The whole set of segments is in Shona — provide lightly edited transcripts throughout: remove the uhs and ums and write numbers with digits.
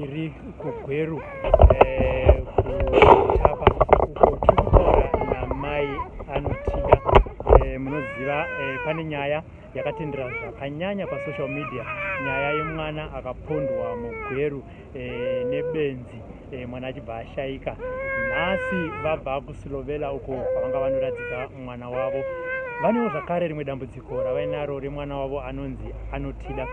Tiri kuGweru eh, kuTapa uko tiri kutaura namai Anotida. Eh, munoziva eh, pane nyaya yakatendera zvakanyanya pasocial media, nyaya yemwana akapondwa muGweru eh, nebenzi eh, mwana achibva ashaika. Nhasi vabva kuSilovela uko kwavanga vanoradzika mwana wavo. Vanewo zvakare rimwe dambudziko ravainaro remwana wavo anonzi Anotida.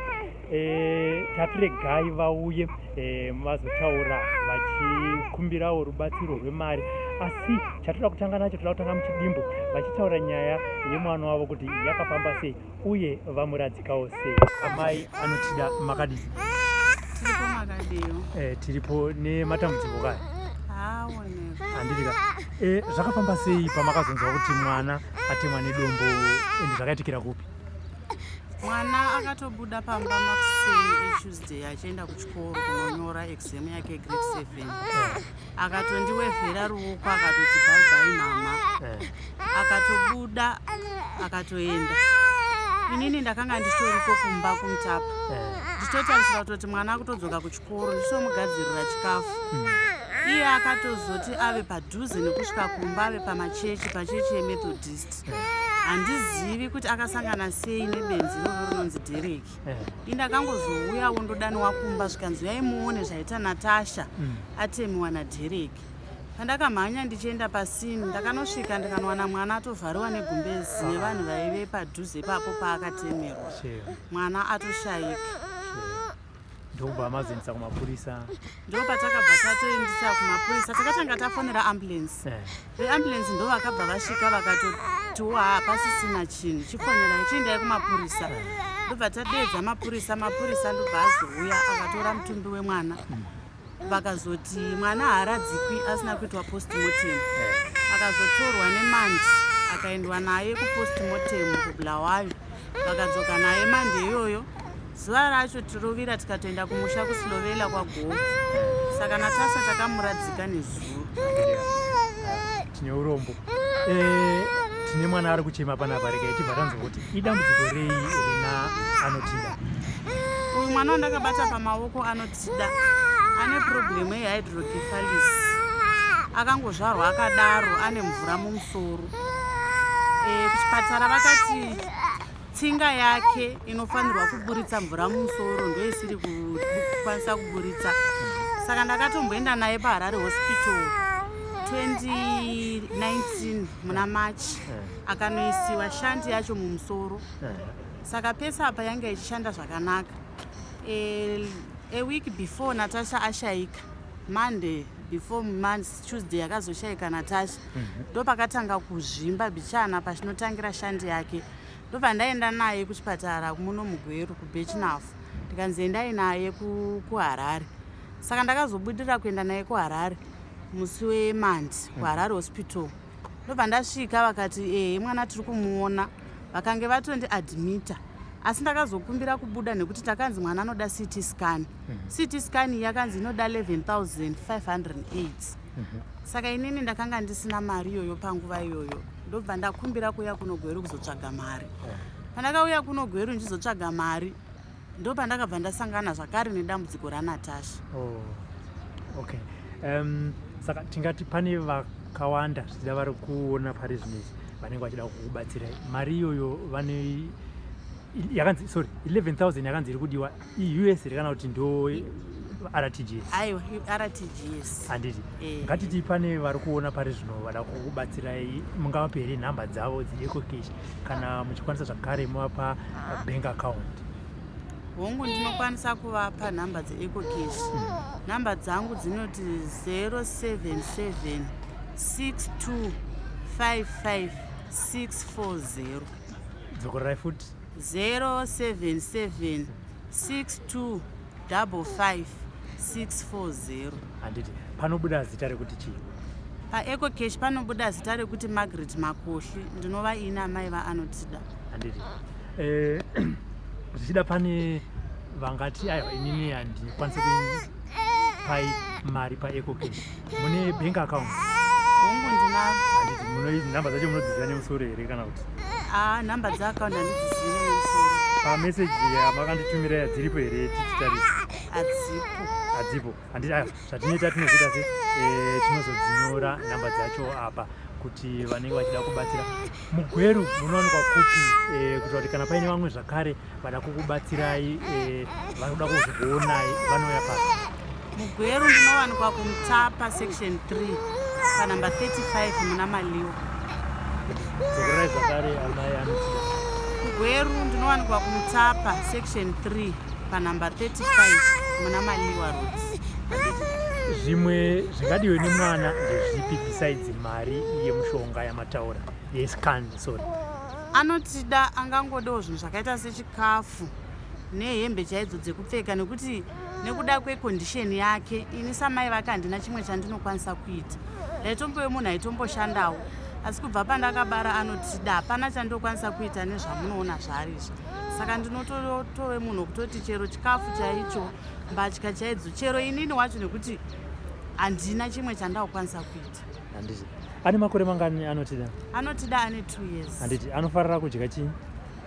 E, tati regai vauye e, vazotaura vachikumbirawo rubatsiro rwemari, asi chatoda kutanga nacho, toda kutanga muchidimbu vachitaura nyaya yemwana wavo kuti yakafamba sei uye vamuradzikawo sei. Amai Anotida, makadii? Tiripo, makadiyo? E, tiripo nematambudziko kaya. Handiti ka? E, zvakafamba sei pamakazonzwa kuti mwana atemwa nedombo, ende zvakaitikira kupi? Mwana akatobuda pamba makuseni eTuesday achienda kuchikoro kunonyora exam yake grade 7. Akatondiwevhera ruoko akatoti, "Bye bye, mama." Akatobuda akatoenda. Inini ndakanga ndichitoriko kumba kuMutapa, ndichitotarisira kutoti mwana akutodzoka kuchikoro, ndichitomugadzirira chikafu. Iye akatozoti ave padhuze nekusvika kumba, ave pamachechi, pachechi yeMethodist, handizivi kuti akasangana sei nebenzi iroro rinonzi Derek. Indakangozouyawo ndodaniwa kumba, zvikanzi, "Uyai muone zvaita Natasha, atemiwa naDerek." Pandakamhanya ndichienda pasini, ndakanosvika ndikanowana mwana atovhariwa negumbezi nevanhu vaive padhuze ipapo paakatemerwa. Mwana atoshayika. Ndokubva mazoendesa kumapurisa? Ndo patakabva tatoendesa kumapurisa. Takatanga tafonera ambulance. Veambulance ndo vakabva vasvika, vakatotiwo, "Ha, pasisina chinhu, chifonerai, chiendai kumapurisa." Ndobva tadeedza mapurisa. Mapurisa ndobva azouya akatora mutumbi wemwana. Vakazoti mwana haaradzikwi asina kuitwa postmortem. Akazotorwa neMonday, akaendwa naye kupostmortem kuBulawayo. Vakadzoka naye Monday iyoyo. Zuva racho tirovira tikatoenda kumusha kuSilovela kwaGovo. Saka Natasha takamuradzika nezuro. Tine urombo. Tine mwana ari kuchema panapa. Regai tibva tanzwa kuti idambudziko rei rina Anotida. Uyu mwana wandakabata pamaoko, Anotida, ane problem yehydrocephalus. Akangozvarwa akadaro, ane mvura mumusoro. Kuchipatara vakati tsinga yake inofanirwa kuburitsa mvura mumusoro ndoisiri kukwanisa kuburitsa. Saka ndakatomboenda naye paHarare Hospital 2019 muna March, akanoisiwa shunt yacho mumusoro. Saka pese apa yanga ichishanda zvakanaka. A week before Natasha ashayika, Monday before month, Tuesday akazoshayika Natasha, ndo pakatanga kuzvimba bichana pachinotangira shunt yake. Ndobva ndaenda naye kuchipatara muno muGweru, kuBirchenough, ndikanzi endai naye kuHarare. Saka ndakazobudira kuenda naye kuHarare musi weMonday, kuHarare Hospital. Ndobva ndasvika, vakati, "Ehe, mwana tiri kumuona." Vakange vatondiadmita, asi ndakazokumbira kubuda nekuti takanzi mwana anoda CT scan. CT scan iyi yakanzi inoda 11,508. Saka inini ndakanga ndisina mari iyoyo panguva iyoyo. Ndobva ndakumbira kuuya kuno Gweru kuzotsvaga mari. Pandakauya kuno Gweru ndichizotsvaga mari, ndo pandakabva ndasangana zvakare nedambudziko raNatasha. Oh, okay. Saka tingati pane vakawanda zvichida vari kuona pari zvino izvi vanenge vachida kukubatsirai. Mari iyoyo vane yakanzi, sorry, 11,000 yakanzi iri kudiwa, iUS here kana kuti ndo RTGS? Aiwa, RTGS. Handiti? Eh. Ngatiti pane vari kuona pari zvino vada kukubatsirai, mungavape here nhamba dzavo dzeEcoCash, kana muchikwanisa zvakare muvapa bank account? Hongu, ndinokwanisa kuvapa nhamba dzeEcoCash. Nhamba dzangu dzinoti 077 62 55 640. Dzokorerai futi. 077 62 55 640. Handiti? Panobuda zita rekuti chii? PaEcoCash panobuda zita rekuti Margaret Makohli, ndinova ini amai vaAnotida. Handiti? Zvichida pane vangati, "Aiwa, inini handikwanisi kupai mari paEcoCash." Mune bank account? Hongu, ndinavo. Handiti? Nhamba dzacho munodziziva nemusoro here kana kuti? A, nhamba dzeaccount handidzizivi nemusoro. Pameseji yamakanditumira dziripo here, tichitarisa? Hadzipo. Hadzipo. Handiti aya zvatinoita tinozoita se eh, tinozodzinyora nhamba dzacho apa kuti vanenge vachida kubatsira mugweru munowanikwa kupi eh, kuitira kuti kana paine vamwe zvakare vada kukubatsirai eh, vanoda kuzokuonai vanouya papi? Mugweru ndinowanikwa kuMutapa section 3 panhamba 35 muna Maliwa. Dzokerai zvakare amai anotida. Kugweru ndinowanikwa kuMutapa section 3 panhamba 35 muna Maliwa Road. Zvimwe zvingadiwe nemwana ndezvipi besides mari yemushonga yamataura yescan sorry? Anotida angangodawo zvinhu zvakaita sechikafu nehembe chaidzo dzekupfeka, nekuti nekuda kwekondisheni yake ini samai vake handina chimwe chandinokwanisa kuita. Ndaitombove munhu aitomboshandawo, asi kubva pandakabara Anotida hapana chandinokwanisa kuita nezvamunoona zvaari izvi. Saka ndinotove munhu wekutoti chero chikafu chaicho, mbatya chaidzo, chero inini wacho, nekuti handina chimwe chandakukwanisa kuita. Handiti ane makore mangani Anotida? Anotida ane 2 years. Handiti anofarira kudya chii?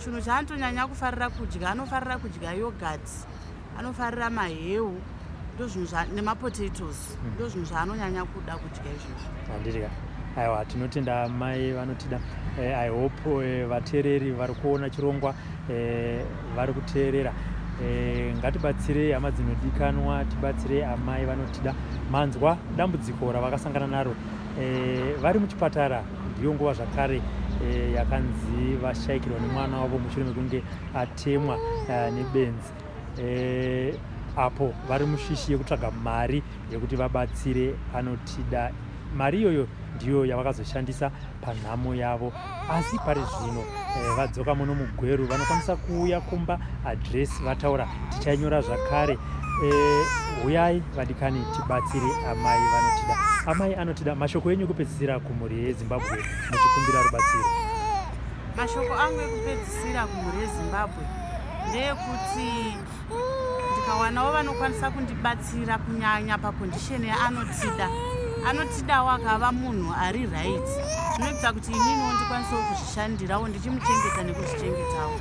Chinhu chaanotonyanya kufarira kudya, anofarira kudya yogurt, anofarira maheu, ndozvinhu nemapotatoes, ndo zvinhu zvaanonyanya kuda kudya izvozvo. Handiti ka, aiwa, tinotenda mai Vanotida. I hope vateereri vari kuona chirongwa vari kuteerera. Ngatibatsirei hama dzinodikanwa, tibatsirei amai Vanotida. Manzwa dambudziko ravakasangana naro vari muchipatara. Ndiyo nguva zvakare yakanzi vashayikirwa nemwana wavo mushure mekunge atemwa nebenzi apo vari mushishi yekutsvaga mari yekuti vabatsire Anotida. Mari iyoyo ndiyo yavakazoshandisa panhamo yavo, asi pari zvino vadzoka muno muGweru. Vanokwanisa kuuya kumba, adresi vataura, tichainyora zvakare. Huyai vadikani, tibatsire amai Vanotida. Amai Anotida, mashoko enyu ekupedzisira kumhuri yeZimbabwe muchikumbira rubatsiro? Mashoko angu ekupedzisira kumhuri yeZimbabwe ndeyekuti ndikawanawo vanokwanisa kundibatsira, kunyanya pakondisheni yaAnotida, Anotidawo akava munhu ari right, zvinoita kuti ininiwo ndikwanisewo kuzvishandirawo ndichimuchengeta nekuzvichengetawo.